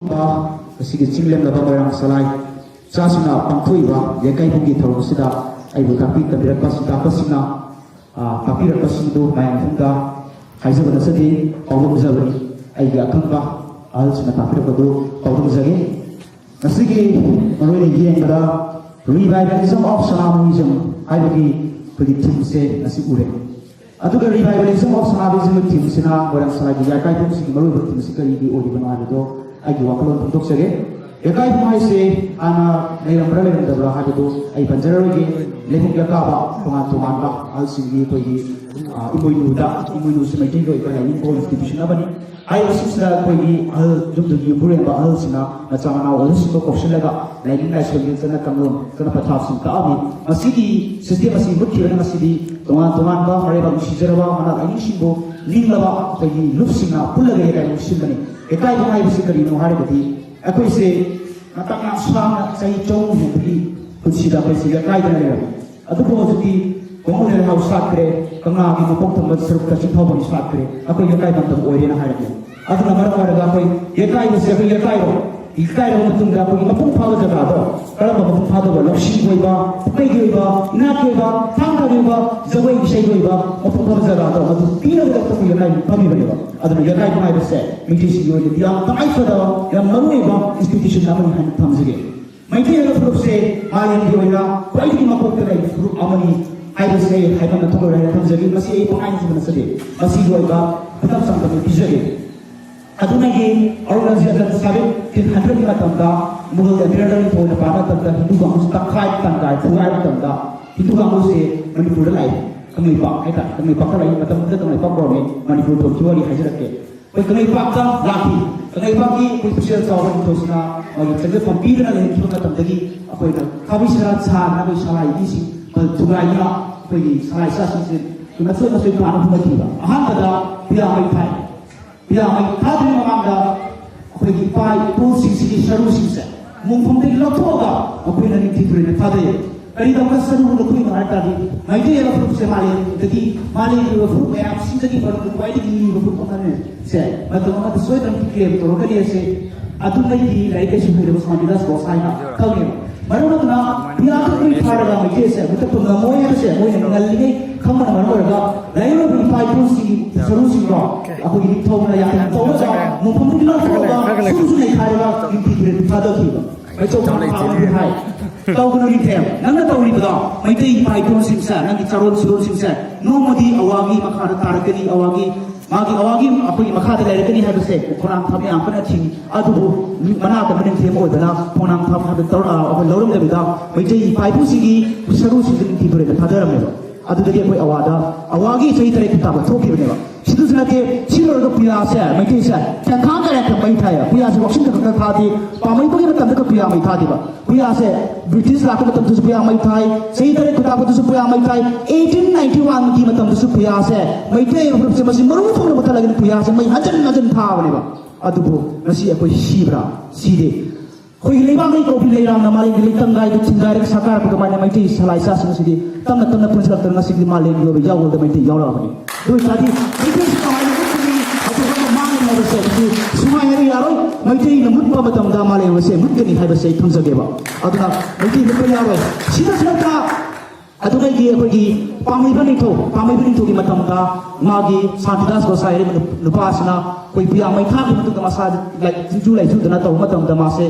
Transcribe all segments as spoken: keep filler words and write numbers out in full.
ꯃꯁꯤꯒꯤ ꯆꯤꯡ ꯂꯦꯝꯂꯕ ꯃꯣꯏꯔꯥꯡ ꯁꯂꯥꯏ ꯆꯥꯁꯤꯡꯅ ꯄꯥꯡꯊꯣꯛꯏꯕ ꯌꯦꯛꯀꯥꯏꯕꯨꯡꯒꯤ ꯊꯧꯔꯝ ꯑꯁꯤꯗ ꯑꯩꯕꯨ ꯇꯥꯛꯄꯤ ꯇꯝꯕꯤꯔꯛꯄ ꯁꯤꯟꯇꯥꯛꯄꯁꯤꯡꯅ, ꯑ, ꯇꯥꯛꯄꯤꯔꯛꯄꯁꯤꯡꯗꯨ ꯃꯌꯥꯝ ꯃꯐꯝꯗ ꯍꯥꯏꯖꯕ ꯅꯠꯆꯗꯦ, ꯄꯥꯎꯗꯝꯖꯕꯅꯤ꯫ ꯑꯩꯒꯤ ꯑꯈꯪꯕ ꯑꯍꯜꯁꯤꯡꯅ ꯇꯥꯛꯄꯤꯔꯛꯄꯗꯨ ꯄꯥꯎꯗꯝꯖꯒꯦ꯫ ꯉꯁꯤꯒꯤ ꯃꯔꯨꯑꯣꯏꯅ ꯌꯦꯡꯕꯗ Revivalism of Sanamohism ꯍꯥꯏꯕꯒꯤ ꯑꯩꯈꯣꯏꯒꯤ ꯊꯤꯝꯁꯦ ꯉꯁꯤ ꯎꯔꯦ꯫ ꯑꯗꯨꯒ Revivalism of Sanamohism ꯊꯤꯝꯁꯤꯅ ꯃꯣꯏꯔꯥꯡ ꯁꯂꯥꯏꯒꯤ ꯌꯥꯀꯥꯏꯕꯨꯡꯁꯤꯒꯤ ꯃꯔꯨꯑꯣꯏꯕ ꯊꯤꯝꯁꯤ ꯀꯔꯤꯒꯤ ꯑꯣꯏꯔꯤꯕꯅꯣ ꯍꯥꯏꯕꯗꯣ ꯑꯩꯒꯤ ꯋꯥꯈꯜꯂꯣꯟ ꯐꯣꯡꯗꯣꯛꯆꯒꯦ꯫ ꯌꯥꯀꯥꯏꯕꯨꯡ ꯍꯥꯏꯁꯦ ꯍꯥꯟꯅ ꯂꯩꯔꯝꯕ꯭ꯔꯥ ꯂꯩꯔꯝꯗꯕ꯭ꯔꯥ ꯍꯥꯏꯕꯗꯨ ꯑꯩ ꯄꯟꯖꯔꯔꯣꯏꯒꯦ꯫ ꯂꯩꯕꯨꯡ ꯌꯥꯀꯥꯕ ꯇꯣꯉꯥꯟ ꯇꯣꯉꯥꯟꯕ ꯑꯍꯜꯁꯤꯡꯒꯤ ꯑꯩꯈꯣꯏꯒꯤ, ꯑ, ꯏꯃꯣꯏꯅꯨꯗ, ꯏꯃꯣꯏꯅꯨꯁꯤ ꯃꯩꯇꯩꯒꯤ ꯑꯣꯏꯕ ꯂꯥꯏꯅꯤꯡ ꯀꯣ ꯏꯟꯁꯇꯤꯇ꯭ꯌꯨꯁꯟ ꯑꯃꯅꯤ꯫ ꯍꯥꯏꯔꯤꯕꯁꯤꯡꯁꯤꯗ ꯑꯩꯈꯣꯏꯒꯤ ꯑꯍꯜ ꯌꯨꯝꯗꯨꯒꯤ ꯌꯨꯝꯕꯨꯔꯦꯝꯕ ꯑꯍꯜꯁꯤꯡꯅ ꯃꯆꯥ ꯃꯅꯥꯎ ꯑꯍꯜꯁꯤꯡꯕꯨ ꯀꯧꯁꯤꯜꯂꯒ ꯂꯥꯏꯅꯤꯡ ꯂꯥꯏꯁꯣꯟꯒꯤ ꯆꯠꯅ ꯀꯥꯡꯂꯣꯟ, ꯆꯠꯅ ꯄꯊꯥꯞꯁꯤꯡ ꯇꯥꯛꯑꯝꯃꯤ꯫ ꯃꯁꯤꯒꯤ ꯁꯤꯁꯇꯦꯝ ꯑꯁꯤ ꯃꯨꯠꯈꯤꯕꯅ ꯉꯁꯤꯗꯤ ꯇꯣꯉꯥꯟ ꯇꯣꯉꯥꯟꯕ ꯃꯔꯩꯕꯥꯛ ꯅꯨꯡꯁꯤꯖꯔꯕ ꯃꯅꯥ ꯂꯥꯏꯅꯤꯡꯁꯤꯡꯕꯨ ꯅꯤꯡꯂꯕ ꯑꯩꯈꯣꯏꯒꯤ ꯂꯨꯞꯁꯤꯡꯅ ꯄꯨꯜꯂꯒ ꯌꯥꯀꯥꯏꯕꯨꯡ ꯁꯤꯟꯕꯅꯤ꯫ ꯌꯥꯀꯥꯏꯕꯨꯡ ꯍꯥꯏꯕꯁꯤ ꯀꯔꯤꯅꯣ ꯍꯥꯏꯔꯒꯗꯤ, ꯑꯩꯈꯣꯏꯁꯦ ꯃꯇꯝ ꯌꯥꯝ ꯁꯥꯡꯅ, ꯆꯍꯤ ꯆꯍꯨꯝ ꯍꯦꯟꯕꯒꯤ ꯄꯨꯟꯁꯤꯗ ꯑꯩꯈꯣꯏꯁꯦ ꯌꯥꯀꯥꯏꯗꯅ ꯂꯩꯔꯝꯃꯤ꯫ ꯑꯗꯨꯕꯨ ꯍꯧꯖꯤꯛꯇꯤ ꯀꯣꯡꯒꯣꯜ ꯂꯩꯔꯛ ꯍꯥꯎ ꯁꯥꯠꯈ꯭ꯔꯦ, ꯀꯪꯂꯥꯒꯤ ꯃꯀꯣꯛ ꯊꯪꯕ ꯁꯔꯨꯛꯇ ꯆꯤꯡꯐꯥꯎꯕꯝ ꯁꯥꯠꯈ꯭ꯔꯦ, ꯑꯩꯈꯣꯏ ꯌꯥꯀꯥꯏ ꯄꯟꯊꯝ ꯑꯣꯏꯔꯦꯅ ꯍꯥꯏꯔꯛꯑꯦ꯫ ꯑꯗꯨꯅ ꯃꯔꯝ ꯑꯣꯏꯔꯒ ꯑꯩꯈꯣꯏ ꯌꯥꯀꯥꯏꯕꯁꯦ ꯑꯩꯈꯣꯏ ꯌꯥꯀꯥꯏꯔꯣ, ꯌꯥꯀꯥꯏꯔꯕ ꯃꯇꯨꯡꯗ ꯑꯩꯈꯣꯏꯒꯤ ꯃꯄꯨꯡ ꯐꯥꯕ ꯖꯒꯥꯗꯣ, ꯀꯔꯝꯕ ꯃꯄꯨꯡ ꯐꯥꯗꯕ? ꯂꯧꯁꯤꯡ ꯑꯣꯏꯕ, ꯄꯨꯀꯩꯒꯤ ꯑꯣꯏꯕ, ꯏꯅꯥꯠꯀꯤ ꯑꯣꯏꯕ, ꯊꯥꯡ ꯇꯥꯒꯤ ꯑꯣꯏꯕ, ꯖꯒꯣꯏ ꯏꯁꯩꯒꯤ ꯑꯣꯏꯕ ꯃꯄꯨꯡ ꯐꯥꯕ ꯖꯒꯥꯗꯣ ꯃꯗꯨ ꯄꯤꯅꯕꯒꯤꯗꯃꯛꯇ ꯑꯩꯈꯣꯏ ꯌꯥꯀꯥꯏ ꯐꯝꯃꯤꯕꯅꯦꯕ꯫ ꯑꯗꯨꯅ ꯌꯥꯀꯥꯏꯕꯨꯡ ꯍꯥꯏꯕꯁꯦ ꯃꯩꯇꯩꯁꯤꯡꯒꯤ ꯑꯣꯏꯅꯗꯤ ꯌꯥꯝ ꯇꯉꯥꯏ ꯐꯗꯕ, ꯌꯥꯝ ꯃꯔꯨꯑꯣꯏꯕ ꯏꯟꯁꯇꯤꯇ꯭ꯌꯨꯁꯟ ꯑꯃꯅꯤ ꯍꯥꯏꯅ ꯊꯝꯖꯒꯦ꯫ ꯃꯩꯇꯩ ꯍꯥꯏꯕ ꯐꯨꯔꯨꯞꯁꯦ ꯃꯥꯂꯦꯝꯒꯤ ꯑꯣꯏꯅ ꯈ꯭ꯋꯥꯏꯗꯒꯤ ꯃꯀꯣꯛꯇ ꯂꯩꯕ ꯐꯨꯔꯨꯞ ꯑꯃꯅꯤ ꯍꯥꯏꯕꯁꯦ ꯑꯩ ꯍꯥꯏꯐꯝꯅ ꯊꯣꯛꯂꯣꯏ ꯍꯥꯏꯅ ꯊꯝꯖꯒꯦ꯫ ꯃꯁꯤ ꯑꯩ ꯄꯪꯍꯥꯏ ꯍꯥꯏꯖꯕ ꯅꯠꯆꯗꯦ꯫ ꯃꯁꯤꯒꯤ ꯑꯣꯏꯕ ꯈꯨꯗꯝ ꯆꯥꯡꯗꯝ ꯑꯃ ꯄꯤꯖꯒꯦ꯫ ꯑꯗꯨꯅꯒꯤ ꯑꯧꯔꯪꯒꯖꯦꯕꯅ ꯁꯥꯕꯤꯛ ꯍꯟꯗ꯭ꯔꯦꯠꯀꯤ ꯃꯇꯝꯗ ꯃꯨꯒꯜ ꯑꯦꯝꯄꯦꯔꯔ ꯅꯤꯡꯊꯧꯅ ꯄꯥꯟꯕ ꯃꯇꯝꯗ ꯍꯤꯟꯗꯨ ꯀꯥꯡꯕꯨꯁꯤ ꯇꯪꯈꯥꯏ ꯇꯪꯈꯥꯏ ꯐꯨꯒꯥꯏꯕ ꯃꯇꯝꯗ ꯍꯤꯟꯗꯨ ꯀꯥꯡꯕꯨꯁꯦ ꯃꯅꯤꯄꯨꯔꯗ ꯂꯥꯛꯏ꯫ ꯀꯪꯂꯩꯄꯥꯛ ꯍꯥꯏꯇꯥꯔꯦ, ꯀꯪꯂꯩꯄꯥꯛꯇ ꯂꯥꯛꯏ꯫ ꯃꯇꯝꯗꯨꯗ ꯀꯪꯂꯩꯄꯥꯛ ꯀꯧꯔꯝꯃꯤ, ꯃꯅꯤꯄꯨꯔ ꯊꯣꯟꯈꯤꯕ ꯋꯥꯔꯤ ꯍꯥꯏꯖꯔꯛꯀꯦ꯫ ꯑꯩꯈꯣꯏ ꯀꯪꯂꯩꯄꯥꯛꯇ ꯂꯥꯛꯈꯤ꯫ ꯀꯪꯂꯩꯄꯥꯛꯀꯤ ꯑꯩꯈꯣꯏ ꯄꯨꯛꯆꯦꯜ ꯆꯥꯎꯕ ꯅꯤꯡꯊꯧꯁꯤꯅ ꯃꯥꯒꯤ ꯆꯪꯖꯐꯝ ꯄꯤꯗꯨꯅ ꯂꯩꯍꯟꯈꯤꯕ ꯃꯇꯝꯗꯒꯤ ꯑꯩꯈꯣꯏꯅ ꯈꯥꯕꯩ ꯁꯔꯥ ꯁꯥꯗꯅ ꯑꯩꯈꯣꯏ ꯁꯂꯥꯏ ꯏꯁꯤꯡ ꯊꯨꯒꯥꯏꯗꯨꯅ ꯑꯩꯈꯣꯏꯒꯤ ꯁꯂꯥꯏ ꯏꯆꯥꯁꯤꯡꯁꯦ ꯃꯆꯣꯏ ꯃꯆꯣꯏ ꯄꯥꯟꯅ ꯍꯨꯝꯃꯛꯈꯤꯕ꯫ ꯑꯍꯥꯟꯕꯗ ꯄꯤꯌꯥꯃꯩ ꯊꯥꯏ꯫ ꯄꯤꯌꯥꯃꯩ ꯊꯥꯗ꯭ꯔꯤꯉꯩ ꯃꯃꯥꯡꯗ ꯑꯩꯈꯣꯏꯒꯤ ꯏꯄꯥ ꯏꯄꯨꯁꯤꯡꯁꯤꯒꯤ ꯁꯔꯨꯁꯤꯡꯁꯦ ꯃꯣꯡꯐꯝꯗꯒꯤ ꯂꯧꯊꯣꯛꯑꯒ ꯑꯩꯈꯣꯏꯅ ꯅꯤꯡꯊꯤ ꯇꯨꯔꯦꯜꯗ ꯊꯥꯗꯩ꯫ ꯀꯔꯤꯗꯧꯕ ꯁꯔꯨ ꯂꯧꯊꯣꯛꯏꯅꯣ ꯍꯥꯏ ꯇꯥꯔꯗꯤ, ꯃꯩꯇꯩ ꯍꯥꯏꯕ ꯐꯨꯔꯨꯞꯁꯦ ꯃꯥꯂꯦꯝꯗꯒꯤ, ꯃꯥꯂꯦꯝꯒꯤ ꯑꯣꯏꯕ ꯐꯨꯔꯨꯞ ꯃꯌꯥꯝꯁꯤꯡꯗꯒꯤ ꯃꯅꯨꯡꯗ ꯈ꯭ꯋꯥꯏꯗꯒꯤ ꯂꯤꯕ ꯐꯨꯔꯨꯞ ꯑꯃꯅꯤ꯫ ꯁꯦ ꯃꯇꯝ ꯑꯃꯗ ꯁꯣꯏꯗꯅ ꯀ꯭ꯂꯦꯝ ꯇꯧꯔꯛꯀꯅꯤ꯫ ꯑꯁꯦ ꯑꯗꯨꯉꯩꯗꯤ ꯂꯥꯏꯔꯤꯛ ꯂꯥꯏꯁꯨ ꯍꯩꯔꯕ ꯁꯥꯟꯇꯤꯗꯥꯁ ꯒꯣꯁꯥꯏꯅ ꯈꯪꯉꯦꯕ꯫ ꯃꯔꯝ ꯑꯗꯨꯅ ꯄꯤꯌꯥ ꯈꯛꯇꯒꯤ ꯐꯥꯔꯒ ꯃꯩꯇꯩꯁꯦ ꯃꯨꯊꯠꯄ ꯉꯝꯃꯣꯏ ꯍꯥꯏꯕꯁꯦ ꯃꯣꯏꯅ ꯉꯜꯂꯤꯉꯩ ꯈꯪꯕꯅ ꯃꯔꯝ ꯑꯣꯏꯔꯒ ꯂꯥꯏꯔꯤꯛ ꯑꯣꯏꯕ ꯏꯄꯥ ꯏꯄꯨꯁꯤꯡꯒꯤ ꯁꯔꯨꯁꯤꯡꯗꯣ ꯑꯩꯈꯣꯏꯒꯤ ꯅꯤꯡꯊꯧꯅ ꯌꯥꯝꯅ ꯇꯧꯔꯒ ꯃꯐꯝꯗꯒꯤ ꯂꯧꯊꯣꯛꯑꯒ ꯁꯨꯝꯁꯨ ꯅꯩꯈꯥꯏꯔꯒ ꯅꯤꯡꯊꯤꯕꯤꯔꯦ ꯊꯥꯗꯈꯤꯕ꯫ ꯃꯩꯆꯧ ꯊꯥꯕꯗꯤ ꯍꯥꯏ꯫ ꯇꯧꯒꯅꯨ ꯅꯤꯡꯊꯦꯝ, ꯅꯪꯅ ꯇꯧꯔꯤꯕꯗꯣ ꯃꯩꯇꯩ ꯏꯄꯥ ꯏꯄꯨꯁꯤꯡꯁꯦ, ꯅꯪꯒꯤ ꯆꯥꯔꯣꯟ ꯁꯨꯔꯣꯟꯁꯤꯡꯁꯦ ꯅꯣꯡꯃꯗꯤ ꯑꯋꯥꯒꯤ ꯃꯈꯥꯗ ꯇꯥꯔꯛꯀꯅꯤ, ꯑꯋꯥꯒꯤ ꯃꯥꯒꯤ ꯑꯋꯥꯒꯤ ꯑꯩꯈꯣꯏꯒꯤ ꯃꯈꯥꯗ ꯂꯩꯔꯛꯀꯅꯤ ꯍꯥꯏꯕꯁꯦ ꯈꯣꯡꯅꯥꯡ ꯊꯝ ꯌꯥꯝ ꯀꯟꯅ ꯊꯤꯡꯉꯤ꯫ ꯑꯗꯨꯕꯨ ꯃꯅꯥ ꯀꯟꯕ ꯅꯤꯡꯊꯦꯝ ꯑꯣꯏꯕꯅ ꯈꯣꯡꯅꯥꯡ ꯊꯝ ꯍꯥꯏꯕ ꯇꯧꯔ-, ꯑ, ꯑꯩꯈꯣꯏ ꯂꯧꯔꯝꯗꯕꯤꯗ ꯃꯩꯇꯩ ꯏꯄꯥ ꯏꯄꯨꯁꯤꯡꯒꯤ ꯁꯔꯨꯁꯤꯡꯁꯦ ꯅꯤꯡꯊꯤ ꯇꯨꯔꯦꯜꯗ ꯊꯥꯗꯔꯝꯃꯦꯕ꯫ ꯑꯗꯨꯗꯒꯤ ꯑꯩꯈꯣꯏ ꯑꯋꯥꯗ ꯑꯋꯥꯒꯤ ꯆꯍꯤ ꯇꯔꯦꯠ ꯈꯨꯇꯥꯕ ꯊꯣꯛꯈꯤꯕꯅꯦꯕ꯫ ꯁꯤꯗꯁꯨ ꯅꯠꯇꯦ, ꯁꯤ ꯂꯣꯏꯔꯒ ꯄꯨꯌꯥꯁꯦ ꯃꯩꯇꯩꯁꯦ ꯇꯦꯟꯈꯥꯡ ꯀꯌꯥ ꯃꯩ ꯊꯥꯏꯌꯦ꯫ ꯄꯨꯌꯥꯁꯦ ꯋꯥꯛꯁꯤꯡ ꯈꯛꯇ ꯊꯥꯗꯦ, ꯄꯥꯃꯩꯕꯒꯤ ꯃꯇꯝꯗ ꯄꯨꯌꯥ ꯃꯩ ꯊꯥꯗꯦꯕ꯫ ꯄꯨꯌꯥꯁꯦ ꯕ꯭ꯔꯤꯇꯤꯁ ꯂꯥꯛꯄ ꯃꯇꯝꯗꯁꯨ ꯄꯨꯌꯥ ꯃꯩ ꯊꯥꯏ, ꯆꯍꯤ ꯇꯔꯦꯠ ꯈꯨꯇꯥꯛꯄꯗꯁꯨ ꯄꯨꯌꯥ ꯃꯩ ꯊꯥꯏ꯫ ꯑꯩꯠꯇꯤꯟ ꯅꯥꯏꯟꯇꯤ ꯋꯥꯟꯒꯤ ꯃꯇꯝꯗꯁꯨ ꯄꯨꯌꯥꯁꯦ ꯃꯩꯇꯩ ꯐꯨꯔꯨꯞꯁꯦ ꯃꯁꯤ ꯃꯔꯨ ꯐꯪꯅ ꯃꯨꯊꯠꯂꯒꯅꯤ ꯄꯨꯌꯥꯁꯦ ꯃꯩ ꯍꯟꯖꯟ ꯍꯟꯖꯟ ꯊꯥꯕꯅꯦꯕ꯫ ꯑꯗꯨꯕꯨ ꯉꯁꯤ ꯑꯩꯈꯣꯏ ꯁꯤꯕ꯭ꯔꯥ? ꯁꯤꯗꯦ꯫ ꯑꯩꯈꯣꯏꯒꯤ ꯂꯩꯕꯥꯛ ꯂꯩꯀꯧꯕꯤ ꯂꯩꯔꯥꯡꯅ ꯃꯥꯂꯦꯝꯒꯤ ꯂꯩꯇꯪꯒꯥꯏꯗ ꯊꯤꯡꯒꯥꯏꯔꯒ ꯁꯥꯀꯥꯔꯛꯄ ꯑꯗꯨꯃꯥꯏꯅ ꯃꯩꯇꯩ ꯁꯂꯥꯏ ꯏꯆꯥꯁꯤꯡ ꯑꯁꯤꯗꯤ ꯇꯞꯅ ꯇꯞꯅ ꯄꯨꯟꯁꯤꯜꯂꯛꯇꯅ ꯉꯁꯤꯗꯤ ꯃꯥꯂꯦꯝꯒꯤ ꯑꯣꯏꯕ ꯌꯥꯑꯣꯜꯗ ꯃꯩꯇꯩ ꯌꯥꯎꯔꯛꯑꯕꯅꯤ꯫ ꯑꯗꯨ ꯑꯣꯏꯇꯥꯔꯗꯤ ꯃꯩꯇꯩꯁꯤ ꯀꯃꯥꯏꯅ ꯃꯨꯠꯀꯅꯤ? ꯑꯗꯨꯒ ꯃꯥꯡꯒꯅꯤ ꯍꯥꯏꯕꯁꯦ ꯑꯩꯈꯣꯏ ꯁꯨꯡꯍꯥꯏ ꯍꯥꯏꯕ ꯌꯥꯔꯣꯏ꯫ ꯃꯩꯇꯩꯅ ꯃꯨꯠꯄ ꯃꯇꯝꯗ ꯃꯥꯂꯦꯝ ꯑꯁꯦ ꯃꯨꯠꯀꯅꯤ ꯍꯥꯏꯕꯁꯦ ꯑꯩ ꯊꯝꯖꯒꯦꯕ꯫ ꯑꯗꯨꯅ ꯃꯩꯇꯩ ꯃꯨꯠꯄ ꯌꯥꯔꯣꯏ꯫ ꯁꯤꯗꯁꯨ ꯅꯠꯇꯅ ꯑꯗꯨꯉꯩꯒꯤ ꯑꯩꯈꯣꯏꯒꯤ ꯄꯥꯝꯍꯩꯕ ꯅꯤꯡꯊꯧ, ꯄꯥꯝꯍꯩꯕ ꯅꯤꯡꯊꯧꯒꯤ ꯃꯇꯝꯗ ꯃꯥꯒꯤ ꯁꯥꯟꯇꯤꯗꯥꯁ ꯒꯣꯁꯥꯏ ꯍꯥꯏꯔꯤꯕ ꯅꯨ-, ꯅꯨꯄꯥ ꯑꯁꯤꯅ ꯑꯩꯈꯣꯏ ꯄꯨꯌꯥ ꯃꯩ ꯊꯥꯈꯤꯕ ꯃꯇꯨꯡꯗ ꯃꯁꯥ ꯂꯥꯏ-, ꯆꯤꯡꯖꯨ ꯂꯥꯏꯖꯨꯗꯅ ꯇꯧꯕ ꯃꯇꯝꯗ ꯃꯥꯁꯦ,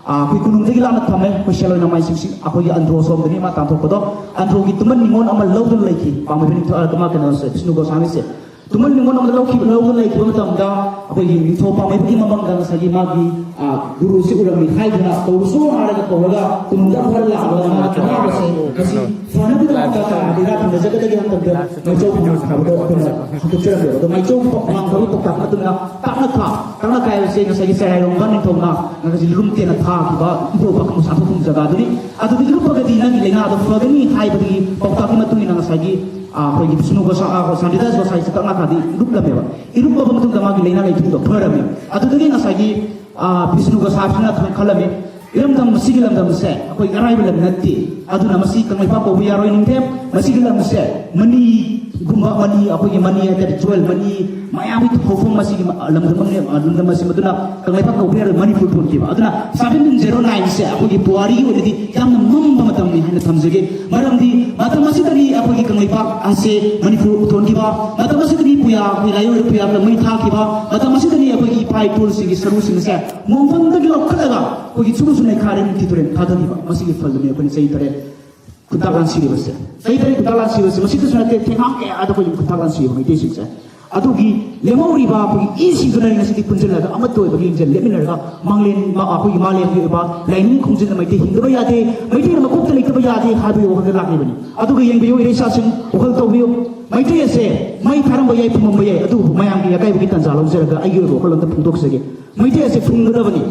ꯑꯥ, ꯑꯩꯈꯣꯏ ꯀꯣꯅꯨꯡꯗꯒꯤ ꯂꯥꯞꯅ ꯊꯝꯃꯦ꯫ ꯑꯩꯈꯣꯏ ꯁꯦꯜ ꯑꯣꯏꯅ ꯃꯥꯏꯁꯤꯡꯁꯤ ꯑꯩꯈꯣꯏꯒꯤ ꯑꯟꯗ꯭ꯔꯣ ꯁꯣꯝꯗꯅꯤ ꯃꯥ ꯇꯥꯟꯊꯣꯛꯄꯗꯣ꯫ ꯑꯟꯗ꯭ꯔꯣꯒꯤ ꯇꯨꯝꯕꯟ ꯅꯤꯉꯣꯜ ꯑꯃ ꯂꯧꯗꯨꯅ ꯂꯩꯈꯤ ꯄꯥꯝꯍꯩꯕ ꯅꯤꯡꯊꯧ, ꯑꯥ, ꯃꯥ ꯀꯩꯅꯣꯁꯦ, ꯕꯤꯁꯅꯨ ꯒꯣꯁꯥꯃꯤꯁꯦ꯫ ꯇꯨꯝꯕꯟ ꯅꯤꯉꯣꯜ ꯑꯃꯗ ꯂꯧꯈꯤꯕ, ꯂꯧꯗꯨꯅ ꯂꯩꯈꯤꯕ ꯃꯇꯝꯗ ꯑꯩꯈꯣꯏꯒꯤ ꯅꯤꯡꯊꯧ ꯄꯥꯝꯍꯩꯕꯒꯤ ꯃꯃꯪꯗ ꯉꯁꯥꯏꯒꯤ ꯃꯥꯒꯤ, ꯑꯥ, ꯒꯨꯔꯨꯁꯤ ꯎꯔꯝꯃꯤ ꯍꯥꯏꯗꯨꯅ ꯀꯧꯔꯨꯁꯨ ꯍꯥꯏꯔꯒ ꯀꯧꯔꯒ ꯀꯣꯅꯨꯡꯗ ꯑꯃꯨꯛ ꯍꯟꯅ ꯂꯥꯛꯂꯒ ꯃꯥꯒꯤ ꯑꯅꯥꯕꯁꯦ ꯉꯁꯤ ꯐꯅꯕꯒꯤꯗꯃꯛꯇ ꯀꯅꯥꯗ ꯏꯔꯥꯠ ꯊꯧꯅꯖꯒꯗꯒꯦ ꯍꯥꯏꯕ ꯃꯇꯝꯗ ꯃꯩꯆꯧ ꯈꯣꯡꯅꯥꯡ ꯊꯥꯕꯗꯣ ꯑꯩꯈꯣꯏꯅ ꯍꯪꯗꯣꯛꯆꯔꯝꯃꯦꯕ꯫ ꯑꯗꯣ ꯃꯩꯆꯧ ꯈꯣꯡꯅꯥꯡ ꯊꯥꯕꯒꯤ ꯄꯥꯎꯇꯥꯛ ꯑꯗꯨꯅ ꯇꯥꯛꯅ ꯊꯥ, ꯇꯥꯛꯅ ꯊꯥ ꯍꯥꯏꯕꯁꯦ ꯉꯁꯥꯏꯒꯤ ꯆꯦꯔꯥꯏꯔꯣꯡꯕ ꯅꯤꯡꯊꯧꯅ ꯉꯁꯥꯏꯒꯤ ꯂꯨꯝ ꯇꯦꯟꯅ ꯊꯥꯈꯤꯕ ꯏꯕꯣ ꯄꯥꯈꯪ ꯁꯥꯊꯣꯛꯐꯝ ꯖꯒꯥꯗꯨꯅꯤ꯫ ꯑꯗꯨꯗ ꯏꯔꯨꯞꯄꯒꯗꯤ ꯅꯪꯒꯤ ꯂꯥꯏꯅꯥꯗꯣ ꯐꯒꯅꯤ ꯍꯥꯏꯕꯒꯤ ꯄꯥꯎꯇꯥꯛꯀꯤ ꯃꯇꯨꯡ ꯏꯟꯅ ꯉꯁꯥꯏꯒꯤ, ꯑꯥ, ꯑꯩꯈꯣꯏꯒꯤ ꯕꯤꯁꯅꯨ ꯒꯣꯁꯥ-, ꯑꯥ, ꯁꯥꯟꯇꯤꯗꯥꯁ ꯒꯣꯁꯥꯏꯁꯦ ꯇꯥꯛꯅ ꯊꯥꯗꯤ ꯏꯔꯨꯞꯂꯝꯃꯦꯕ꯫ ꯏꯔꯨꯞꯄꯕ ꯃꯇꯨꯡꯗ ꯃꯥꯒꯤ ꯂꯥꯏꯅꯥ ꯂꯥꯏꯊꯨꯡꯗꯣ ꯐꯔꯝꯃꯤ꯫ ꯑꯗꯨꯗꯒꯤ ꯉꯁꯥꯏꯒꯤ, ꯑ, ꯕꯤꯁꯅꯨ ꯒꯣꯁꯥꯏꯁꯤꯅ ꯈꯜꯂꯝꯃꯤ, ꯏꯔꯝꯗꯝ, ꯃꯁꯤꯒꯤ ꯂꯝꯗꯝꯁꯦ ꯑꯩꯈꯣꯏ ꯑꯔꯥꯏꯕ ꯂꯝ ꯅꯠꯇꯦ, ꯑꯗꯨꯅ ꯃꯁꯤ ꯀꯪꯂꯩꯄꯥꯛ ꯀꯧꯕ ꯌꯥꯔꯣꯏ ꯅꯤꯡꯊꯦꯝ, ꯃꯁꯤꯒꯤ ꯂꯝꯁꯦ ꯃꯅꯤ ꯒꯨꯝꯕ ꯃꯅꯤ, ꯑꯩꯈꯣꯏꯒꯤ ꯃꯅꯤ ꯍꯥꯏꯇꯥꯔꯦ, ꯖ꯭ꯋꯦꯜ ꯃꯅꯤ, ꯃꯌꯥꯝꯒꯤ ꯊꯧꯐꯝ ꯑꯁꯤꯒꯤ ꯂꯝꯗꯝ ꯑꯃꯅꯦ, ꯂꯝꯗꯝ ꯑꯁꯤ꯫ ꯃꯗꯨꯅ ꯀꯪꯂꯩꯄꯥꯛ ꯀꯧꯕ ꯌꯥꯔꯣꯏ, ꯃꯅꯤꯄꯨꯔ ꯊꯣꯟꯈꯤꯕ꯫ ꯑꯗꯨꯅ ꯁꯕꯦꯟꯇꯤꯟ ꯖꯦꯔꯣ ꯅꯥꯏꯟꯁꯦ ꯑꯩꯈꯣꯏꯒꯤ ꯄꯨꯋꯥꯔꯤꯒꯤ ꯑꯣꯏꯅꯗꯤ ꯌꯥꯝꯅ ꯃꯝꯕ ꯃꯇꯝꯅꯤ ꯍꯥꯏꯅ ꯊꯝꯖꯒꯦ꯫ ꯃꯔꯝꯗꯤ ꯃꯇꯝ ꯑꯁꯤꯗꯅꯤ ꯑꯩꯈꯣꯏꯒꯤ ꯀꯪꯂꯩꯄꯥꯛ ꯑꯁꯦ ꯃꯅꯤꯄꯨꯔ ꯊꯣꯟꯈꯤꯕ, ꯃꯇꯝ ꯑꯁꯤꯗꯅꯤ ꯄꯨꯌꯥ, ꯑꯩꯈꯣꯏ ꯂꯥꯏꯑꯣꯏꯔꯣ ꯄꯨꯌꯥꯗ ꯃꯩ ꯊꯥꯈꯤꯕ, ꯃꯇꯝ ꯑꯁꯤꯗꯅꯤ ꯑꯩꯈꯣꯏꯒꯤ ꯏꯄꯥ ꯏꯄꯨꯁꯤꯡꯒꯤ ꯁꯔꯨꯁꯤꯡ ꯑꯁꯦ ꯃꯣꯡꯐꯝꯗꯒꯤ ꯂꯧꯈꯠꯂꯒ ꯑꯩꯈꯣꯏꯒꯤ ꯁꯨꯔꯨꯁꯨ ꯅꯩꯈꯥꯏꯔꯦ, ꯅꯤꯡꯊꯤ ꯇꯨꯔꯦꯜ ꯊꯥꯗꯈꯤꯕ꯫ ꯃꯁꯤꯒꯤ ꯐꯜꯗꯨꯅꯤ ꯑꯩꯈꯣꯏꯅ ꯆꯍꯤ ꯇꯔꯦꯠ ꯈꯨꯟꯇꯥꯛ ꯂꯥꯟ ꯁꯤꯔꯤꯕꯁꯦ꯫ ꯆꯍꯤ ꯇꯔꯦꯠ ꯈꯨꯟꯇꯥꯛ ꯂꯥꯟ ꯁꯤꯕꯁꯦ ꯃꯁꯤꯗꯁꯨ ꯅꯠꯇꯦ, ꯊꯦꯡꯒꯥꯡ ꯀꯌꯥꯗ ꯑꯩꯈꯣꯏꯒꯤ ꯈꯨꯟꯇꯥꯛ ꯂꯥꯟ ꯁꯤꯔꯤꯕ ꯃꯩꯇꯩꯁꯤꯡꯁꯦ꯫ ꯑꯗꯨꯒꯤ ꯂꯦꯝꯍꯧꯔꯤꯕ ꯑꯩꯈꯣꯏꯒꯤ ꯏꯁꯤꯡꯗꯨꯅ ꯉꯁꯤꯗꯤ ꯄꯨꯟꯁꯤꯜꯂꯒ ꯑꯃꯠꯇ ꯑꯣꯏꯕꯒꯤ ꯂꯤꯡꯖꯦꯜ ꯂꯦꯞꯃꯤꯟꯅꯔꯒ ꯃꯥꯡꯂꯦꯟ, ꯃꯥ-, ꯑꯩꯈꯣꯏꯒꯤ ꯃꯥꯂꯦꯝꯒꯤ ꯑꯣꯏꯕ ꯂꯥꯏꯅꯤꯡ ꯈꯣꯡꯖꯤꯟꯗ ꯃꯩꯇꯩ ꯍꯤꯡꯗꯕ ꯌꯥꯗꯦ, ꯃꯩꯇꯩꯅ ꯃꯀꯣꯛꯇ ꯂꯩꯇꯕ ꯌꯥꯗꯦ ꯍꯥꯏꯕꯒꯤ ꯋꯥꯈꯜꯗ ꯂꯥꯛꯂꯤꯕꯅꯤ꯫ ꯑꯗꯨꯒ ꯌꯦꯡꯕꯤꯌꯨ, ꯏꯔꯩꯆꯥꯁꯤꯡ, ꯋꯥꯈꯜ ꯇꯧꯕꯤꯌꯨ꯫ ꯃꯩꯇꯩ ꯑꯁꯦ ꯃꯩ ꯊꯥꯔꯝꯕ ꯌꯥꯏ, ꯐꯨꯝꯃꯝꯕ ꯌꯥꯏ, ꯑꯗꯨꯕꯨ ꯃꯌꯥꯝꯒꯤ ꯑꯀꯥꯏꯕꯒꯤ ꯇꯥꯟꯖꯥ ꯂꯧꯖꯔꯒ ꯑꯩꯒꯤ ꯑꯣꯏꯕ ꯋꯥꯈꯜꯂꯣꯟꯗ ꯐꯣꯡꯗꯣꯛꯆꯒꯦ꯫ ꯃꯩꯇꯩ ꯑꯁꯦ ꯐꯨꯝꯒꯗꯕꯅꯤ꯫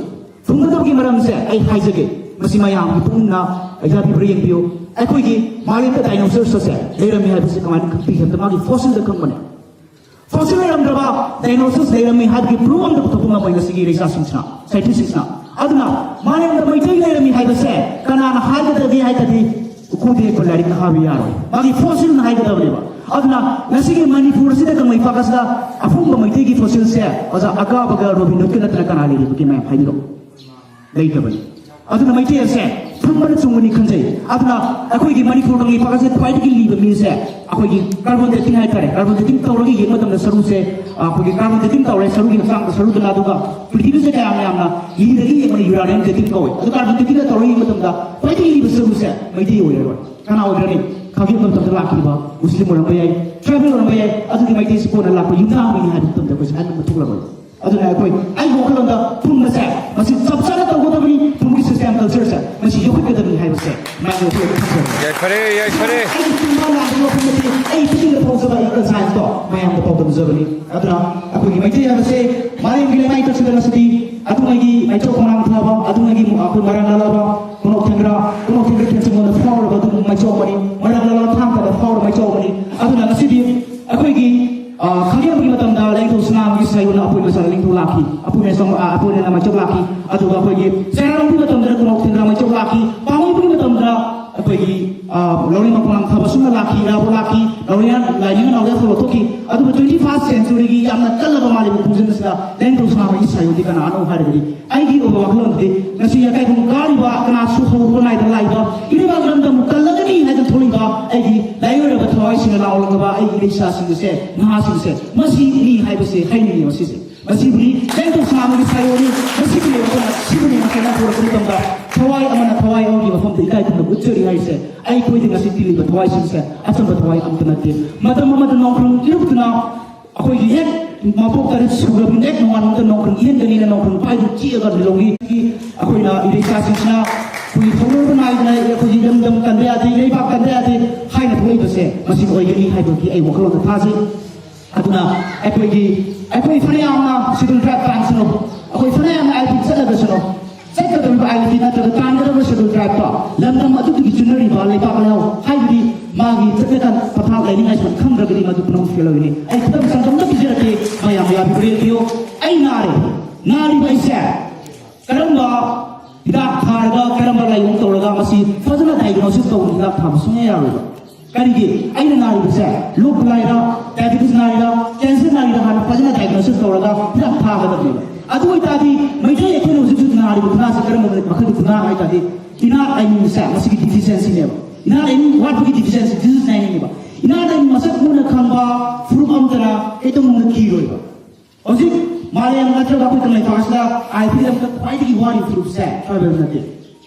ꯐꯨꯝꯒꯗꯕꯒꯤ ꯃꯔꯝꯁꯦ ꯑꯩ ꯍꯥꯏꯖꯒꯦ꯫ ꯃꯁꯤ ꯃꯌꯥꯝꯒꯤ ꯄꯨꯛꯅꯤꯡꯅ ꯌꯥꯕꯤꯕ꯭ꯔꯥ ꯌꯦꯡꯕꯤꯌꯨ꯫ ꯑꯩꯈꯣꯏꯒꯤ ꯃꯥꯂꯦꯝꯗ ꯗꯥꯏꯅꯣꯁꯔꯁ ꯑꯁꯦ ꯂꯩꯔꯝꯃꯤ ꯍꯥꯏꯕꯁꯤ ꯀꯃꯥꯏꯅ ꯈꯪꯕꯤ ꯍꯥꯏꯕꯗ ꯃꯥꯒꯤ ꯐꯣꯁꯤꯜꯗ ꯈꯪꯕꯅꯦ꯫ ꯐꯣꯁꯤꯜ ꯂꯩꯔꯝꯗ꯭ꯔꯕ ꯗꯥꯏꯅꯣꯁꯔꯁ ꯂꯩꯔꯝꯃꯤ ꯍꯥꯏꯕꯒꯤ ꯄ꯭ꯔꯨꯐ ꯑꯝꯇ ꯄꯨꯊꯣꯛꯄ ꯉꯝꯃꯣꯏ ꯉꯁꯤꯒꯤ ꯔꯤꯁꯥꯔꯆꯁꯤꯡꯁꯤꯅ, ꯁꯥꯏꯟꯇꯤꯁꯁꯤꯡꯁꯤꯅ꯫ ꯑꯗꯨꯅ ꯃꯥꯂꯦꯝꯗ ꯃꯩꯇꯩ ꯂꯩꯔꯝꯃꯤ ꯍꯥꯏꯕꯁꯦ ꯀꯅꯥꯅ ꯍꯥꯏꯒꯗꯒꯦ ꯍꯥꯏ ꯇꯥꯔꯗꯤ ꯎꯈꯨꯗ ꯌꯦꯛꯄ ꯂꯥꯏꯔꯤꯛꯅ ꯍꯥꯏꯕ ꯌꯥꯔꯣꯏ꯫ ꯃꯥꯒꯤ ꯐꯣꯁꯤꯜꯅ ꯍꯥꯏꯒꯗꯕꯅꯦꯕ꯫ ꯑꯗꯨꯅ ꯉꯁꯤꯒꯤ ꯃꯅꯤꯄꯨꯔ ꯑꯁꯤꯗ, ꯀꯪꯂꯩꯄꯥꯛ ꯑꯁꯤꯗ ꯑꯐꯨꯝꯕ ꯃꯩꯇꯩꯒꯤ ꯐꯣꯁꯤꯜꯁꯦ ꯑꯣꯖꯥ ꯑꯀꯥꯕꯒ ꯔꯣꯕꯤꯟ ꯍꯨꯗꯀ ꯅꯠꯇꯅ ꯀꯅꯥ ꯂꯩꯔꯤꯕꯒꯦ? ꯃꯌꯥꯝ ꯍꯥꯏꯕꯤꯔꯛꯑꯣ꯫ ꯂꯩꯇꯕꯅꯤ꯫ ꯑꯗꯨꯅ ꯃꯩꯇꯩ ꯑꯁꯦ ꯐꯨꯝꯕꯅ ꯆꯨꯝꯒꯅꯤ ꯈꯟꯖꯩ꯫ ꯑꯗꯨꯅ ꯑꯩꯈꯣꯏꯒꯤ ꯃꯅꯤꯄꯨꯔ ꯀꯪꯂꯩꯄꯥꯛ ꯑꯁꯦ ꯈ꯭ꯋꯥꯏꯗꯒꯤ ꯂꯤꯕ ꯃꯤꯁꯦ ꯑꯩꯈꯣꯏꯒꯤ ꯀꯥꯔꯕꯣꯟ ꯗꯦꯇꯤꯡ ꯍꯥꯏꯇꯥꯔꯦ, ꯀꯥꯔꯕꯣꯟ ꯗꯦꯇꯤꯡ ꯇꯧꯔꯒ ꯌꯦꯡꯕ ꯃꯇꯝꯗ ꯁꯔꯨꯁꯦ, ꯑꯩꯈꯣꯏꯒꯤ ꯀꯥꯔꯕꯣꯟ ꯗꯦꯇꯤꯡ ꯇꯧꯔꯦ ꯁꯔꯨꯒꯤ ꯍꯛꯆꯥꯡꯗ, ꯁꯔꯨꯗꯨꯅ, ꯑꯗꯨꯒ ꯄ꯭ꯔꯤꯊꯤꯕꯤꯁꯦ ꯀꯌꯥꯝ ꯌꯥꯝꯅ ꯂꯤꯔꯒ ꯌꯦꯡꯕꯅ ꯌꯨꯔꯥꯅꯤꯌꯝ ꯗꯦꯇꯤꯡ ꯀꯧꯋꯦ꯫ ꯑꯗꯨ ꯀꯥꯔꯕꯣꯟ ꯗꯦꯇꯤꯡꯗ ꯇꯧꯔꯒ ꯌꯦꯡꯕ ꯃꯇꯝꯗ ꯈ꯭ꯋꯥꯏꯗꯒꯤ ꯂꯤꯕ ꯁꯔꯨꯁꯦ ꯃꯩꯇꯩ ꯑꯣꯏꯔꯔꯣꯏ꯫ ꯀꯅꯥ ꯑꯣꯏꯔꯅꯤ? ꯈꯥꯒꯦꯝꯕ ꯃꯇꯝꯗ ꯂꯥꯛꯈꯤꯕ ꯃꯨꯁꯂꯤꯝ ꯑꯣꯏꯔꯝꯕ ꯌꯥꯏ, ꯇ꯭ꯔꯥꯏꯕꯦꯜ ꯑꯣꯏꯔꯝꯕ ꯌꯥꯏ, ꯑꯗꯨꯗꯤ ꯃꯩꯇꯩꯁꯤ ꯀꯣꯟꯅ ꯂꯥꯛꯄ ꯌꯨꯝꯅꯥꯛ ꯑꯃꯅꯤ ꯍꯥꯏꯕ ꯃꯇꯝꯗ ꯑꯩꯈꯣꯏꯁꯦ ꯍꯥꯏꯕ ꯊꯣꯛꯂꯔꯣꯏ꯫ ꯑꯗꯨꯅ ꯑꯩꯈꯣꯏ, ꯑꯩꯒꯤ ꯋꯥꯈꯜꯂꯣꯟꯗ ꯐꯨꯝꯕꯁꯦ ꯃꯁꯤ ꯆꯞ ꯆꯥꯅ ꯇꯧꯒꯗꯕꯅꯤ, ꯐꯨꯝꯒꯤ ꯁꯤꯁꯇꯦꯝ ꯀꯜꯆꯔꯁꯦ ꯃꯁꯤ ꯌꯣꯛꯈꯠꯀꯗꯕꯅꯤ ꯍꯥꯏꯕꯁꯦ ꯃꯌꯥꯝꯗ ꯑꯩꯈꯣꯏ ꯊꯝꯖꯔꯤ꯫ ꯌꯥꯏꯐꯔꯦ, ꯌꯥꯏꯐꯔꯦ꯫ ꯑꯩꯒꯤ ꯆꯤꯟꯕꯥꯟ ꯂꯥꯛꯄ ꯋꯥꯐꯝ ꯑꯁꯤ ꯑꯩ ꯄꯨꯛꯅꯤꯡꯗ ꯐꯥꯎꯖꯕ ꯑꯩꯒꯤ ꯀꯟꯁꯥꯏꯟꯁꯇꯣ ꯃꯌꯥꯝꯗ ꯄꯥꯎꯗꯝꯖꯕꯅꯤ꯫ ꯑꯗꯨꯅ ꯑꯩꯈꯣꯏꯒꯤ ꯃꯩꯇꯩ ꯍꯥꯏꯕꯁꯦ ꯃꯥꯂꯦꯝꯒꯤ ꯂꯩꯃꯥꯏ ꯇꯛꯁꯤꯗ ꯉꯁꯤꯗꯤ ꯑꯗꯨꯉꯩꯒꯤ ꯃꯩꯆꯧ ꯈꯣꯡꯅꯥꯡ ꯊꯥꯕ, ꯑꯗꯨꯉꯩꯒꯤ ꯑꯩꯈꯣꯏ ꯃꯔꯥꯡ ꯂꯥꯂꯥꯕ ꯀꯣꯅꯣꯛ ꯊꯦꯡꯒ꯭ꯔꯥ, ꯀꯣꯅꯣꯛ ꯊꯦꯡꯒ꯭ꯔꯥ ꯈꯦꯟꯆꯝꯉꯣꯟꯗ ꯐꯥꯎꯔꯕ ꯑꯗꯨꯒꯨꯝꯕ ꯃꯩꯆꯧ ꯑꯃꯅꯤ꯫ ꯃꯔꯥꯡ ꯂꯥꯂꯥ ꯊꯥꯡ ꯇꯥꯗ ꯐꯥꯎꯔꯕ ꯃꯩꯆꯧ ꯑꯃꯅꯤ꯫ ꯑꯗꯨꯅ ꯉꯁꯤꯗꯤ ꯑꯩꯈꯣꯏꯒꯤ ꯑ, ꯈꯥꯒꯦꯝꯕꯒꯤ ꯃꯇꯝꯗ ꯂꯥꯏꯅꯤꯡꯊꯧ ꯁꯅꯥꯃꯍꯤ ꯁꯥꯏꯌꯣꯟꯅ ꯑꯄꯣꯏ ꯃꯆꯥ ꯂꯥꯏꯅꯤꯡꯊꯧ ꯂꯥꯛꯈꯤ, ꯑꯄꯣꯏ ꯃꯆꯥ, ꯑ, ꯑꯄꯣꯏꯅꯅ ꯃꯩꯆꯧ ꯂꯥꯛꯈꯤ꯫ ꯑꯗꯨꯒ ꯑꯩꯈꯣꯏꯒꯤ ꯆꯩꯔꯥꯎꯕꯒꯤ ꯃꯇꯝꯗꯅ ꯀꯣꯅꯣꯛ ꯊꯦꯡꯒ꯭ꯔꯥ ꯃꯩꯆꯧ ꯂꯥꯛꯈꯤ꯫ ꯄꯥꯝꯃꯩꯕꯒꯤ ꯃꯇꯝꯗ ꯑꯩꯈꯣꯏꯒꯤ, ꯑ, ꯂꯧꯔꯤ ꯃꯈꯣꯡ ꯂꯥꯡꯊꯕ ꯁꯨꯝꯅ ꯂꯥꯛꯈꯤ, ꯏꯔꯥꯕꯣꯠ ꯂꯥꯛꯈꯤ, ꯂꯧꯔꯤ ꯂꯥꯏꯅꯤꯡ ꯅꯥꯎꯔꯦꯜ ꯊꯣꯛꯂꯛꯊꯣꯛꯈꯤ꯫ ꯑꯗꯨꯕꯨ twenty first century ꯒꯤ ꯌꯥꯝꯅ ꯀꯜꯂꯕ ꯃꯥꯂꯦꯝꯒꯤ ꯈꯣꯡꯖꯦꯜ ꯑꯁꯤꯗ ꯂꯦꯡꯗꯧ ꯁꯅꯥꯃꯍꯤ ꯁꯥꯌꯣꯟꯗꯤ ꯀꯅꯥꯅꯣ ꯍꯥꯏꯔꯒꯗꯤ ꯑꯩꯒꯤ ꯑꯣꯏꯕ ꯋꯥꯈꯜꯂꯣꯟꯗꯗꯤ ꯉꯁꯤ ꯌꯥꯀꯥꯏꯕꯨꯡ ꯀꯥꯔꯤꯕ ꯀꯅꯥꯁꯨ ꯍꯧꯔꯨꯕ ꯅꯥꯏꯗ ꯂꯥꯛꯏꯕ ꯏꯔꯩꯕꯥꯛ ꯂꯝꯗꯝ ꯀꯜꯂꯒꯅꯤ ꯍꯥꯏꯗꯅ ꯊꯣꯛꯂꯤꯕ ꯑꯩꯒꯤ ꯂꯥꯏꯑꯣꯏꯔꯕ ꯊꯋꯥꯏꯁꯤꯡꯅ ꯂꯥꯎꯂꯛꯂꯕ ꯑꯩꯒꯤ ꯏꯔꯩꯆꯥꯁꯤꯡ ꯑꯁꯦ, ꯅꯍꯥꯁꯤꯡꯁꯦ ꯃꯁꯤꯅꯤ ꯍꯥꯏꯕꯁꯦ ꯍꯥꯏꯅꯤꯡꯉꯤ ꯃꯁꯤꯁꯦ꯫ ꯃꯁꯤꯕꯨꯅꯤ ꯂꯦꯡꯗꯧ ꯁꯅꯥꯃꯍꯤ ꯁꯥꯌꯣꯟꯅꯤ꯫ ꯃꯁꯤꯕꯨꯅꯦꯕ ꯑꯩꯈꯣꯏꯅ ꯁꯤꯕꯨꯅꯦꯕ ꯑꯩꯈꯣꯏꯅ ꯍꯧꯔꯛꯄ ꯃꯇꯝꯗ ꯊꯋꯥꯏ ꯑꯃꯅ ꯊꯋꯥꯏ ꯑꯃꯒꯤ ꯃꯐꯝꯗ ꯏꯀꯥꯏ ꯈꯨꯝꯅꯕ ꯎꯠꯆꯔꯤ ꯍꯥꯏꯔꯤꯁꯦ꯫ ꯑꯩꯈꯣꯏꯗꯤ ꯉꯁꯤ ꯇꯤꯜꯂꯤꯕ ꯊꯋꯥꯏꯁꯤꯡꯁꯦ ꯑꯆꯝꯕ ꯊꯋꯥꯏ ꯑꯝꯇ ꯅꯠꯇꯦ꯫ ꯃꯇꯝ ꯑꯃꯗ ꯅꯣꯡꯈ꯭ꯔꯨꯝ ꯏꯔꯨꯞꯇꯨꯅ ꯑꯩꯈꯣꯏꯒꯤ ꯍꯦꯛ ꯃꯄꯣꯛ ꯇꯔꯦꯠ ꯁꯨꯔꯕꯤ ꯍꯦꯛ ꯅꯣꯡꯉꯥꯟꯕꯗ ꯅꯣꯡꯈ꯭ꯔꯨꯝ ꯏꯍꯟꯒꯅꯤꯅ ꯅꯣꯡꯈ꯭ꯔꯨꯝ ꯄꯥꯏꯗꯨ ꯆꯤꯛꯑꯒ ꯂꯤꯂꯣꯡꯒꯤ ꯑꯩꯈꯣꯏꯅ ꯏꯔꯩꯆꯥꯁꯤꯡꯁꯤꯅ ꯑꯩꯈꯣꯏꯒꯤ ꯊꯧꯒꯜꯕ ꯅꯥꯏꯗꯅ ꯑꯩꯈꯣꯏꯒꯤ ꯂꯝꯗꯝ ꯀꯟꯕ ꯌꯥꯗꯦ, ꯂꯩꯕꯥꯛ ꯀꯟꯕ ꯌꯥꯗꯦ ꯍꯥꯏꯅ ꯊꯣꯛꯂꯛꯏꯕꯁꯦ ꯃꯁꯤ ꯑꯣꯏꯒꯅꯤ ꯍꯥꯏꯕꯒꯤ ꯑꯩ ꯋꯥꯈꯜꯂꯣꯟꯗ ꯊꯥꯖꯩ꯫ ꯑꯗꯨꯅ ꯑꯩꯈꯣꯏꯒꯤ ꯑꯩꯈꯣꯏ ꯐꯅꯌꯥꯝꯅ ꯁꯤꯗꯨꯜ ꯇ꯭ꯔꯥꯏꯕ ꯇꯥꯟꯁꯅꯨ, ꯑꯩꯈꯣꯏ ꯐꯅꯌꯥꯝꯅ ꯑꯥꯏ ꯄꯤ ꯆꯠꯂꯒꯁꯅꯨ, ꯆꯠꯀꯗꯧꯔꯤꯕ ꯑꯥꯏ ꯄꯤ ꯅꯠꯇ꯭ꯔꯒ ꯇꯥꯟꯒꯗꯧꯔꯤꯕ ꯁꯤꯗꯨꯜ ꯇ꯭ꯔꯥꯏꯕꯇꯣ ꯂꯝꯗꯝ ꯑꯗꯨꯗꯨꯒꯤ ꯆꯨꯅꯔꯤꯕ ꯂꯩꯕꯥꯛ ꯂꯩꯍꯥꯎ ꯍꯥꯏꯕꯗꯤ ꯃꯥꯒꯤ ꯆꯠꯅꯀꯥꯟ ꯄꯊꯥꯞ ꯂꯩꯅꯤꯡꯉꯥꯏ ꯁꯨꯝ ꯈꯪꯗ꯭ꯔꯒꯗꯤ ꯃꯗꯨ ꯄꯨꯝꯅꯃꯛ ꯐꯦꯜ ꯑꯣꯏꯒꯅꯤ꯫ ꯑꯩ ꯈꯨꯗꯝ ꯁꯪꯒꯝꯗ ꯄꯤꯖꯔꯛꯀꯦ, ꯃꯌꯥꯝ ꯌꯥꯕꯤꯕ ꯌꯦꯡꯕꯤꯌꯨ꯫ ꯑꯩ ꯅꯥꯔꯦ, ꯅꯥꯔꯤꯕ ꯑꯩꯁꯦ ꯀꯔꯝꯕ ꯍꯤꯗꯥꯛ ꯊꯥꯔꯒ ꯀꯔꯝꯕ ꯂꯥꯏꯑꯣꯡ ꯇꯧꯔꯒ ꯃꯁꯤ ꯐꯖꯅ ꯗꯥꯏꯒꯅꯣꯁꯤꯁ ꯇꯧꯕ ꯍꯤꯗꯥꯛ ꯊꯥꯕ ꯁꯨꯡꯌꯥ ꯌꯥꯔꯣꯏꯕ꯫ ꯀꯔꯤꯒꯤ? ꯑꯩꯅ ꯅꯥꯔꯤꯕꯁꯦ ꯂꯣꯛ ꯈꯨꯂꯥꯏꯔ, ꯗꯥꯏꯕꯤꯇꯤꯁ ꯅꯥꯔꯤꯔ, ꯀꯦꯟꯁꯔ ꯅꯥꯔꯤꯔ ꯍꯥꯟꯅ ꯐꯖꯅ ꯗꯥꯏꯒꯅꯣꯁꯤꯁ ꯇꯧꯔꯒ ꯍꯤꯗꯥꯛ ꯊꯥꯒꯗꯕꯅꯦꯕ꯫ ꯑꯗꯨ ꯑꯣꯏꯇꯥꯔꯗꯤ ꯃꯩꯇꯩ ꯑꯩꯈꯣꯏꯅ ꯍꯧꯖꯤꯛ ꯍꯧꯖꯤꯛ ꯅꯥꯔꯤꯕ ꯈꯨꯅꯥꯁꯦ ꯀꯔꯝꯕ ꯃꯈꯜꯒꯤ ꯈꯨꯅꯥ ꯍꯥꯏ ꯇꯥꯔꯗꯤ ꯏꯅꯥꯠ ꯂꯥꯏꯅꯤꯡꯁꯦ ꯃꯁꯤꯒꯤ ꯗꯤꯐꯤꯁꯤꯌꯦꯟꯁꯤꯅꯦꯕ꯫ ꯏꯅꯥꯠ ꯂꯥꯏꯅꯤꯡ ꯋꯥꯠꯄꯒꯤ ꯗꯤꯐꯤꯁꯤꯌꯦꯟꯁꯤ ꯗꯤꯖꯤꯁ ꯂꯥꯏꯅꯤꯡꯅꯦꯕ꯫ ꯏꯅꯥꯠ ꯂꯥꯏꯅꯤꯡ ꯃꯁꯛ ꯃꯨꯟꯅ ꯈꯪꯕ ꯐꯨꯔꯨꯞ ꯑꯃꯠꯇꯅ ꯀꯩꯗꯧꯅꯨꯡꯗ ꯀꯤꯔꯣꯏꯕ꯫ ꯍꯧꯖꯤꯛ ꯃꯥꯂꯦꯝ ꯅꯠꯇ꯭ꯔꯒ ꯑꯩꯈꯣꯏ ꯀꯪꯂꯩꯄꯥꯛ ꯑꯁꯤꯗ ꯑꯥꯏ ꯄꯤꯗꯃꯛꯇ ꯈ꯭ꯋꯥꯏꯗꯒꯤ ꯋꯥꯔꯤꯕ ꯐꯨꯔꯨꯞꯁꯦ ꯇ꯭ꯔꯥꯏꯕꯦꯜ ꯅꯠꯇꯦ,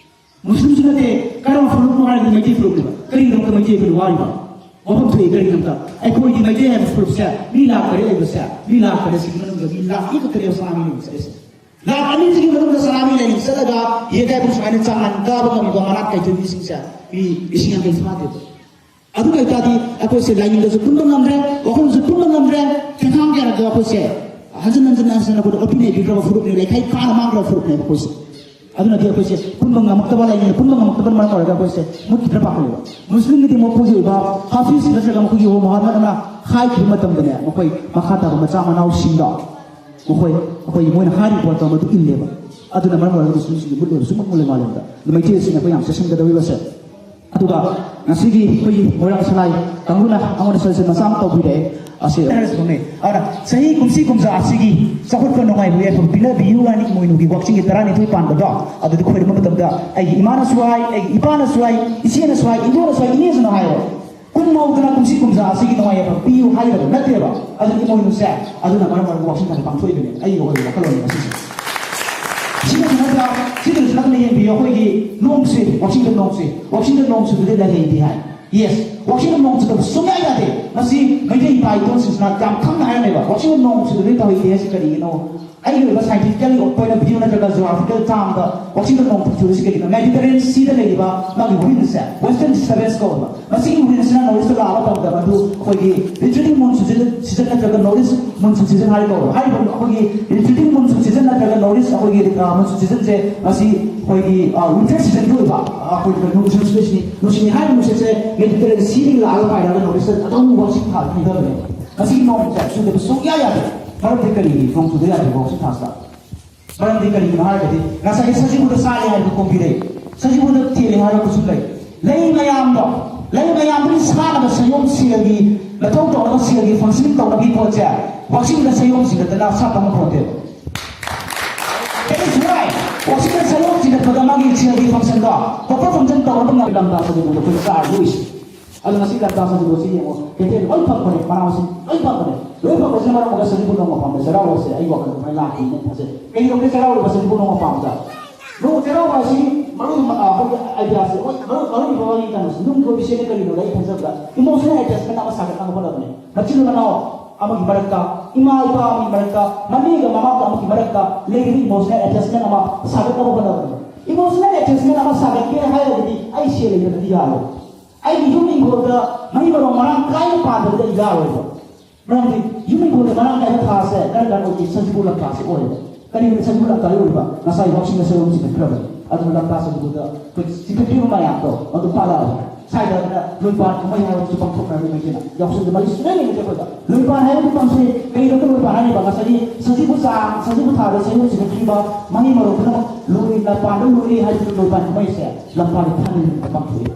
ꯃꯨꯁꯂꯤꯝꯁꯨ ꯅꯠꯇꯦ꯫ ꯀꯔꯝꯕ ꯐꯨꯔꯨꯞꯅꯣ ꯍꯥꯏꯔꯗꯤ ꯃꯩꯇꯩ ꯐꯨꯔꯨꯞꯅꯦꯕ꯫ ꯀꯔꯤꯒꯤꯗꯃꯛꯇ ꯃꯩꯇꯩ ꯑꯩꯈꯣꯏꯅ ꯋꯥꯔꯤꯕ? ꯋꯥꯐꯝ ꯊꯣꯛꯏ꯫ ꯀꯔꯤꯒꯤꯗꯃꯛꯇ? ꯑꯩꯈꯣꯏꯒꯤ ꯃꯩꯇꯩ ꯍꯥꯏꯕ ꯐꯨꯔꯨꯞꯁꯦ ꯃꯤ ꯂꯥꯛ ꯇꯔꯦꯠ ꯂꯩꯕꯁꯦ, ꯃꯤ ꯂꯥꯛ ꯇꯔꯦꯠꯁꯤꯒꯤ ꯃꯅꯨꯡꯗ ꯃꯤ ꯂꯥꯛ ꯑꯅꯤ ꯈꯛꯇꯅꯦꯕ ꯁꯅꯥꯃꯍꯤ ꯂꯩꯕꯁꯦ꯫ ꯂꯥꯛ ꯑꯅꯤꯁꯤꯒꯤ ꯃꯅꯨꯡꯗ ꯁꯅꯥꯃꯍꯤ ꯂꯥꯏꯅꯤꯡ ꯆꯠꯂꯒ ꯌꯦꯛ ꯍꯥꯏꯕꯨ ꯁꯨꯃꯥꯏꯅ ꯆꯥꯡ ꯅꯥꯏꯅ ꯀꯥꯕ ꯉꯝꯃꯤꯕ ꯃꯅꯥꯛ ꯀꯩꯊꯦꯜ ꯃꯤꯁꯤꯡꯁꯦ ꯃꯤ ꯂꯤꯁꯤꯡ ꯌꯥꯡꯈꯩ ꯐꯥꯗꯦꯕ꯫ ꯑꯗꯨ ꯑꯣꯏꯇꯥꯔꯗꯤ ꯑꯩꯈꯣꯏꯁꯦ ꯂꯥꯏꯅꯤꯡꯗꯁꯨ ꯄꯨꯟꯕ ꯉꯝꯗ꯭ꯔꯦ, ꯋꯥꯈꯜꯁꯨ ꯄꯨꯟꯕ ꯉꯝꯗ꯭ꯔꯦ꯫ ꯈꯦꯡꯈꯥꯡ ꯀꯌꯥꯔꯛꯇ ꯑꯩꯈꯣꯏꯁꯦ ꯍꯟꯖꯤꯟ ꯍꯟꯖꯤꯟ ꯍꯟꯖꯤꯟ ꯑꯩꯈꯣꯏꯗ ꯑꯣꯠꯄꯤ ꯅꯩꯕꯤꯈ꯭ꯔꯕ ꯐꯨꯔꯨꯞꯅꯦ, ꯂꯩꯈꯥꯏ ꯀꯥꯅ ꯃꯥꯡꯈ꯭ꯔꯕ ꯐꯨꯔꯨꯞꯅꯦꯕ ꯑꯩꯈꯣꯏꯁꯦ꯫ ꯑꯗꯨꯅꯗꯤ ꯑꯩꯈꯣꯏꯁꯦ ꯄꯨꯟꯕ ꯉꯝꯃꯛꯇꯕ, ꯂꯥꯏꯅꯤꯡꯗ ꯄꯨꯟꯕ ꯉꯝꯃꯛꯇꯕꯅ ꯃꯔꯝ ꯑꯣꯏꯔꯒ ꯑꯩꯈꯣꯏꯁꯦ ꯃꯨꯠꯈꯤꯗ꯭ꯔꯥ ꯄꯥꯈꯠꯂꯦꯕ꯫ ꯃꯨꯁꯂꯤꯝꯒꯤꯗꯤ ꯃꯈꯣꯏꯒꯤ ꯑꯣꯏꯕ ꯍꯥꯐꯤꯖ ꯅꯠꯇ꯭ꯔꯒ ꯃꯈꯣꯏꯒꯤ ꯑꯣꯏꯕ ꯃꯨꯍꯝꯃꯗꯅ ꯍꯥꯏꯈꯤꯕ ꯃꯇꯝꯗꯅꯦ, ꯃꯈꯣꯏ ꯃꯈꯥ ꯇꯥꯕ ꯃꯆꯥ ꯃꯅꯥꯎꯁꯤꯡꯗꯣ ꯃꯈꯣꯏ ꯑꯩꯈꯣꯏꯒꯤ ꯃꯣꯏꯅ ꯍꯥꯏꯔꯤꯕ ꯄꯣꯠꯇꯣ ꯃꯗꯨ ꯏꯜꯂꯦꯕ꯫ ꯑꯗꯨꯅ ꯃꯔꯝ ꯑꯣꯏꯔꯒ ꯃꯨꯁꯂꯤꯝꯁꯤꯡꯒꯤ ꯃꯨꯠ ꯑꯣꯏꯕ ꯁꯨꯡꯃꯨꯠ ꯃꯨꯠꯂꯦ ꯃꯥꯂꯦꯝꯗ꯫ ꯑꯗꯨ ꯃꯩꯇꯩꯁꯤꯡꯅ ꯑꯩꯈꯣꯏ ꯌꯥꯝ ꯆꯦꯛꯁꯤꯟꯒꯗꯧꯔꯤꯕꯁꯦ ꯑꯗꯨꯒ ꯉꯁꯤꯒꯤ ꯑꯩꯈꯣꯏꯒꯤ ꯃꯣꯏꯔꯥꯡ ꯁꯂꯥꯏ ꯀꯥꯡꯕꯨꯅ ꯑꯩꯉꯣꯟꯗ ꯁꯖꯦꯁꯟ ꯃꯆꯥ ꯑꯃ ꯇꯧꯕꯤꯔꯛꯑꯦ꯫ ꯑꯁꯤ ꯍꯥꯏꯔꯁꯨ ꯈꯪꯅꯩ꯫ ꯑꯗꯨꯅ ꯆꯍꯤ ꯀꯨꯝꯁꯤ ꯀꯨꯝꯖꯥ ꯑꯁꯤꯒꯤ ꯆꯥꯎꯈꯠꯄ ꯅꯨꯡꯉꯥꯏꯕ ꯌꯥꯏꯐꯕ ꯄꯤꯅꯕꯤꯌꯨ ꯍꯥꯏꯅ ꯏꯃꯣꯏꯅꯨꯒꯤ ꯋꯥꯛꯆꯤꯡꯒꯤ ꯇꯔꯥꯅꯤꯊꯣꯏ ꯄꯥꯟꯕꯗꯣ ꯑꯗꯨꯗ ꯈꯣꯏꯔꯨꯝꯕ ꯃꯇꯝꯗ ꯑꯩꯒꯤ ꯏꯃꯥꯅꯁꯨ ꯍꯥꯏ, ꯑꯩꯒꯤ ꯏꯄꯥꯅꯁꯨ ꯍꯥꯏ, ꯏꯆꯦꯅꯁꯨ ꯍꯥꯏ, ꯏꯟꯗꯣꯅꯁꯨ ꯍꯥꯏ, ꯏꯅꯦꯁꯨꯅ ꯍꯥꯏꯌꯣ꯫ ꯀꯨꯟ ꯍꯧꯗꯅ ꯀꯨꯝꯁꯤ ꯀꯨꯝꯖꯥ ꯑꯁꯤꯒꯤ ꯅꯨꯡꯉꯥꯏ ꯌꯥꯏꯐꯕ ꯄꯤꯌꯨ ꯍꯥꯏꯒꯗꯕ ꯅꯠꯇꯦꯕ꯫ ꯑꯗꯨꯅ ꯏꯃꯣꯏꯅꯨꯁꯦ ꯑꯗꯨꯅ ꯃꯔꯝ ꯑꯣꯏꯔꯒ ꯋꯥꯛꯆꯤꯡ ꯊꯥꯗ ꯄꯥꯡꯊꯣꯛꯏꯕꯅꯦ꯫ ꯑꯩꯒꯤ ꯑꯣꯏꯕ ꯋꯥꯈꯜꯂꯣꯟꯅꯤ ꯃꯁꯤꯁꯦ꯫ ꯁꯤꯅꯁꯨ ꯅꯠꯇ꯭ꯔꯥ, ꯁꯤꯅꯁꯨ ꯅꯠꯇꯅ ꯌꯦꯡꯕꯤꯌꯨ, ꯑꯩꯈꯣꯏꯒꯤ ꯅꯣꯡꯁꯦ, ꯋꯥꯛꯆꯤꯡꯗ ꯅꯣꯡꯁꯦ, ꯋꯥꯛꯆꯤꯡꯗ ꯅꯣꯡ ꯆꯨꯗꯗꯤ ꯂꯩꯍꯩꯗꯦ ꯍꯥꯏ꯫ ꯌꯦꯁ, ꯋꯥꯛꯆꯤꯡꯗ ꯅꯣꯡ ꯆꯨꯗꯕ ꯁꯨꯡꯌꯥ ꯌꯥꯗꯦ꯫ ꯃꯁꯤ ꯃꯩꯇꯩ ꯏꯄꯥ ꯏꯄꯨꯁꯤꯡꯁꯤꯅ ꯌꯥꯝ ꯈꯪꯅ ꯍꯥꯏꯔꯝꯃꯦꯕ, ꯋꯥꯛꯆꯤꯡꯗ ꯅꯣꯡ ꯆꯨꯗꯗꯤ ꯇꯧꯍꯩꯗꯦ ꯍꯥꯏꯁꯤ ꯀꯔꯤꯒꯤꯅꯣ? ꯑꯩꯒꯤ ꯑꯣꯏꯕ scientifically point of view ꯅꯠꯇ꯭ꯔꯒ geographical term ꯗ ꯋꯥꯛꯆꯤꯡꯗ ꯅꯣꯡ ꯆꯨꯔꯤꯁꯤ ꯀꯩꯒꯤꯅꯣ? Mediterranean Sea ꯗ ꯂꯩꯔꯤꯕ ꯃꯥꯒꯤ wind ꯁꯦ, western disturbance ꯀꯧꯕ, ꯃꯁꯤꯒꯤ wind ꯁꯤꯅ north east ꯇ ꯂꯥꯛꯑꯒ ꯇꯧꯕꯗ ꯃꯗꯨ ꯑꯩꯈꯣꯏꯒꯤ retreating monsoon season ꯅꯠꯇ꯭ꯔꯒ north east monsoon season ꯍꯥꯏꯅ ꯀꯧꯕ꯫ ꯍꯥꯏꯔꯤꯕ ꯑꯩꯈꯣꯏꯒꯤ retreating monsoon season ꯅꯠꯇ꯭ꯔꯒ north east ꯑꯩꯈꯣꯏꯒꯤ, ꯑ, monsoon season ꯁꯦ ꯃꯁꯤ ꯑꯩꯈꯣꯏꯒꯤ, ꯑ, winter season ꯒꯤ ꯑꯣꯏꯕ, ꯑ, ꯑꯩꯈꯣꯏꯒꯤ ꯅꯣꯡꯖꯨ ꯅꯨꯡꯁꯤꯠꯅꯤ꯫ ꯅꯨꯡꯁꯤꯠꯅꯤ ꯍꯥꯏꯔꯤꯕ ꯅꯨꯡꯁꯤꯠꯁꯦ Mediterranean Sea ꯗꯒꯤ ꯂꯥꯛꯑꯒ ꯄꯥꯏꯔꯒ north east ꯇ ꯑꯗꯨꯝ ꯋꯥꯛꯆꯤꯡ ꯊꯥꯗ ꯊꯩꯊꯕꯅꯦ꯫ ꯃꯁꯤꯒꯤ ꯅꯣꯡꯁꯦ ꯆꯨꯗꯕ ꯁꯨꯡꯌꯥ ꯌꯥꯗꯦ꯫ ꯃꯔꯝꯗꯤ ꯀꯔꯤꯒꯤ ꯅꯣꯡ ꯆꯨꯗ ꯌꯥꯗꯦ ꯋꯥꯛꯆꯤꯡ ꯊꯥꯁꯤꯗ? ꯃꯔꯝꯗꯤ ꯀꯔꯤꯒꯤꯅꯣ ꯍꯥꯏꯔꯒꯗꯤ ꯉꯁꯥꯏꯒꯤ ꯁꯖꯤꯕꯨꯗ ꯆꯥꯔꯦ ꯍꯥꯏꯕ ꯀꯣꯝꯕꯤꯔꯩ, ꯁꯖꯤꯕꯨꯗ ꯇꯦꯜꯂꯦ ꯍꯥꯏꯕ ꯈꯨꯠꯁꯨ ꯂꯩ꯫ ꯂꯩ ꯃꯌꯥꯝꯗꯣ, ꯂꯩ ꯃꯌꯥꯝꯗꯨꯒꯤ ꯁꯥꯟꯅꯕ ꯁꯌꯣꯝ ꯁꯦꯜꯒꯤ ꯃꯊꯧ ꯇꯧꯅꯕ, ꯁꯦꯜꯒꯤ function ꯇꯧꯅꯕꯒꯤ ꯄꯣꯠꯁꯦ ꯋꯥꯛꯆꯤꯡꯗ ꯁꯌꯣꯝ ꯆꯤꯡꯈꯠꯇꯅ ꯁꯥ ꯐꯪꯕ ꯄꯣꯠꯇꯦꯕ꯫ That is why ꯋꯥꯛꯆꯤꯡꯗ ꯁꯌꯣꯝ ꯆꯤꯡꯈꯠꯄꯗ ꯃꯥꯒꯤ ꯁꯦꯜꯒꯤ function ꯗꯣ proper function ꯇꯧꯅꯕ ꯉꯝ-, ꯂꯝꯗꯥ ꯁꯖꯤꯕꯨꯗ ꯑꯩꯈꯣꯏꯅ ꯆꯥꯔ ꯂꯣꯏꯁꯤ꯫ ꯑꯗꯨ ꯉꯁꯤ ꯂꯝꯇꯥ ꯁꯖꯤꯕꯨꯁꯤ ꯌꯦꯡꯉꯣ, ꯀꯩꯊꯦꯜ ꯂꯣꯏ ꯐꯪꯕꯅꯦ, ꯃꯅꯥ ꯃꯁꯤꯡ ꯂꯣꯏ ꯐꯪꯕꯅꯦ꯫ ꯂꯣꯏ ꯐꯪꯕꯁꯤꯅ ꯃꯔꯝ ꯑꯣꯏꯔꯒ ꯁꯖꯤꯕꯨ ꯅꯣꯡꯃ ꯄꯥꯝꯕ ꯆꯩꯔꯥꯎꯕꯁꯦ ꯑꯩ ꯋꯥꯈꯜꯗ ꯑꯗꯨꯃꯥꯏꯅ ꯂꯥꯛꯈꯤꯅ ꯊꯥꯖꯩ꯫ ꯀꯩꯒꯤꯅꯣꯗ ꯆꯩꯔꯥꯎꯔꯤꯕ ꯁꯖꯤꯕꯨ ꯅꯣꯡꯃ ꯄꯥꯝꯕꯗ? ꯅꯣꯡ ꯆꯩꯔꯥꯎꯕ ꯑꯁꯤ ꯃꯔꯨ, ꯑ, ꯑꯩꯈꯣꯏꯒꯤ idea ꯁꯦ, ꯍꯣꯏ, ꯃꯔꯨ, ꯃꯔꯨ ꯑꯣꯏꯕ ꯋꯥꯔꯤ ꯀꯩꯅꯣꯁꯦ, ꯅꯨꯡꯒꯤ ꯑꯣꯏꯕ ꯏꯆꯦꯅ ꯀꯔꯤꯅꯣꯗ ꯑꯩ ꯈꯟꯖꯕꯗ emotional attachment ꯑꯃ ꯁꯥꯒꯠꯅꯕ ꯍꯣꯠꯅꯕꯅꯦ꯫ ꯃꯆꯤꯟ ꯃꯅꯥꯎ ꯑꯃꯒꯤ ꯃꯔꯛꯇ, ꯏꯃꯥ ꯏꯄꯥ ꯑꯃꯒꯤ ꯃꯔꯛꯇ, ꯃꯅꯦꯒ ꯃꯃꯥꯒ ꯑꯃꯒꯤ ꯃꯔꯛꯇ ꯂꯩꯔꯤꯕ emotional attachment ꯑꯃ ꯁꯥꯒꯠꯅꯕ ꯍꯣꯠꯅꯕꯅꯦ꯫ Emotional attachment ꯑꯃ ꯁꯥꯒꯠꯀꯦ ꯍꯥꯏꯔꯒꯗꯤ ꯑꯩ ꯁꯦꯜ ꯂꯩꯇꯕꯗꯤ ꯌꯥꯔꯣꯏ꯫ ꯑꯩꯒꯤ ꯌꯨꯝ ꯏꯪꯈꯣꯜꯗ ꯃꯍꯩ ꯃꯔꯣꯡ ꯃꯔꯥꯡ ꯀꯥꯏꯅ ꯄꯥꯟꯗꯕꯗꯤ ꯑꯩ ꯌꯥꯔꯣꯏꯕ꯫ ꯃꯔꯝꯗꯤ ꯌꯨꯝ ꯏꯪꯈꯣꯜꯗ ꯃꯔꯥꯡ ꯀꯥꯏꯕ ꯊꯥꯁꯦ ꯀꯔꯝ ꯀꯥꯟꯗ ꯑꯣꯏꯒꯦ? ꯁꯖꯤꯕꯨ ꯂꯝꯊꯥꯁꯦ ꯑꯣꯏꯌꯦꯕ꯫ ꯀꯔꯤꯒꯤꯅꯣ ꯁꯖꯤꯕꯨ ꯂꯝꯊꯥ ꯑꯣꯏꯔꯤꯕ? ꯉꯁꯥꯏ ꯋꯥꯛꯆꯤꯡꯗ ꯁꯖꯤꯕꯨ ꯆꯤꯡꯈꯠꯈ꯭ꯔꯕꯅꯤ꯫ ꯑꯗꯨꯅ ꯂꯝꯊꯥ ꯁꯖꯤꯕꯨꯗ ꯑꯩꯈꯣꯏ ꯆꯤꯡꯈꯠꯈꯤꯕ ꯃꯌꯥꯝꯗꯣ ꯑꯗꯨ ꯄꯥꯜꯂꯛꯑꯕꯅꯤ꯫ ꯁ꯭ꯋꯥꯏꯗ ꯑꯗꯨꯅ ꯂꯣꯏꯄꯥꯟ ꯀꯨꯝꯍꯩ ꯍꯥꯏꯕ ꯑꯃꯁꯨ ꯄꯥꯡꯊꯣꯛꯅꯔꯤꯕ ꯃꯩꯇꯩꯅ ꯌꯥꯎꯁꯪꯗ ꯃꯔꯤ ꯁꯨꯡꯂꯩ ꯂꯩꯅꯗꯦ ꯑꯩꯈꯣꯏꯗ꯫ ꯂꯣꯏꯄꯥꯟ ꯍꯥꯏꯕꯗꯤ ꯄꯥꯝꯁꯦ ꯀꯩꯗꯧꯗ ꯂꯣꯏꯄꯥꯟ ꯍꯥꯏꯔꯤꯕ? ꯉꯁꯥꯏꯒꯤ ꯁꯖꯤꯕꯨ ꯆꯥ, ꯁꯖꯤꯕꯨ ꯊꯥꯗ ꯁꯖꯤꯕꯨ ꯆꯤꯡꯈꯠꯈꯤꯕ ꯃꯍꯩ ꯃꯔꯣꯡ ꯄꯨꯝꯅꯃꯛ ꯂꯣꯏ, ꯂꯝꯄꯥꯟꯗ ꯂꯣꯏꯔꯦ ꯍꯥꯏꯕꯗꯨ ꯂꯣꯏꯄꯥꯟ ꯀꯨꯝꯍꯩꯁꯦ ꯂꯝꯄꯥꯟꯒꯤ ꯊꯥꯡꯖ ꯅꯨꯃꯤꯠꯇ ꯄꯥꯡꯊꯣꯛꯏ꯫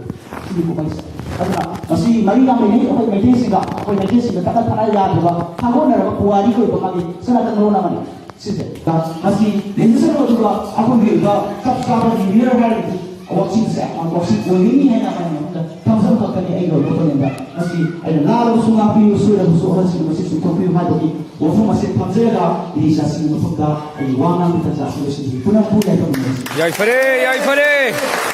ꯀꯨꯝꯍꯩꯁꯦ꯫ ꯑꯗꯨꯅ ꯃꯁꯤ ꯃꯔꯤ ꯌꯥꯝ ꯂꯩꯅꯩ ꯑꯩꯈꯣꯏ ꯃꯩꯇꯩꯁꯤꯡꯒ꯫ ꯑꯩꯈꯣꯏ ꯃꯩꯇꯩꯁꯤꯡꯒ ꯇꯠꯅ ꯊꯥꯅ ꯌꯥꯗ꯭ꯔꯕ ꯁꯥꯒꯣꯟꯅꯔꯕ ꯄꯨꯋꯥꯔꯤꯒꯤ ꯑꯣꯏꯕ ꯃꯥꯒꯤ ꯆꯠꯅ ꯀꯥꯡꯂꯣꯟ ꯑꯃꯅꯤ꯫ ꯁꯤꯁꯦ ꯃꯁꯤ ꯂꯦꯡꯖꯁꯅꯨ, ꯑꯗꯨꯒ ꯑꯩꯈꯣꯏꯒꯤ ꯑꯣꯏꯕ ꯆꯞ ꯆꯥꯕ ꯅ꯭ꯌꯨ ꯏꯌꯔ ꯍꯥꯏꯔꯒꯗꯤ ꯋꯥꯛꯆꯤꯡꯁꯦ ꯌꯥꯝ ꯋꯥꯛꯆꯤꯡ ꯑꯣꯏꯒꯅꯤ ꯍꯥꯏꯅ ꯍꯥꯏꯅ ꯃꯐꯝꯗ ꯊꯝꯖꯕ ꯈꯛꯇꯅꯤ꯫ ꯑꯩꯒꯤ ꯑꯣꯏꯕ ꯋꯥꯈꯜꯂꯣꯟꯗ ꯃꯁꯤ ꯑꯩꯅ ꯂꯥꯜꯂꯕꯁꯨ ꯉꯥꯛꯄꯤꯌꯨ, ꯁꯣꯏꯔꯕꯁꯨ ꯑꯍꯜꯁꯤꯡꯒꯤ ꯃꯁꯤ ꯆꯨꯝꯊꯣꯛꯄꯤꯌꯨ ꯍꯥꯏꯕꯒꯤ ꯋꯥꯐꯝ ꯑꯁꯤ ꯊꯝꯖꯔꯒ ꯏꯔꯤꯆꯥꯁꯤꯡꯒꯤ ꯃꯐꯝꯗ ꯑꯩꯒꯤ ꯋꯥ ꯉꯥꯡꯕꯒꯤ ꯇꯥꯟꯖꯥ ꯑꯁꯤ ꯂꯣꯏꯁꯤꯟꯖꯒꯦ꯫ ꯄꯨꯅꯝ ꯄꯨ ꯌꯥꯏꯐꯕ ꯅꯨꯃꯤꯠ꯫ ꯌꯥꯏꯐꯔꯦ, ꯌꯥꯏꯐꯔꯦ꯫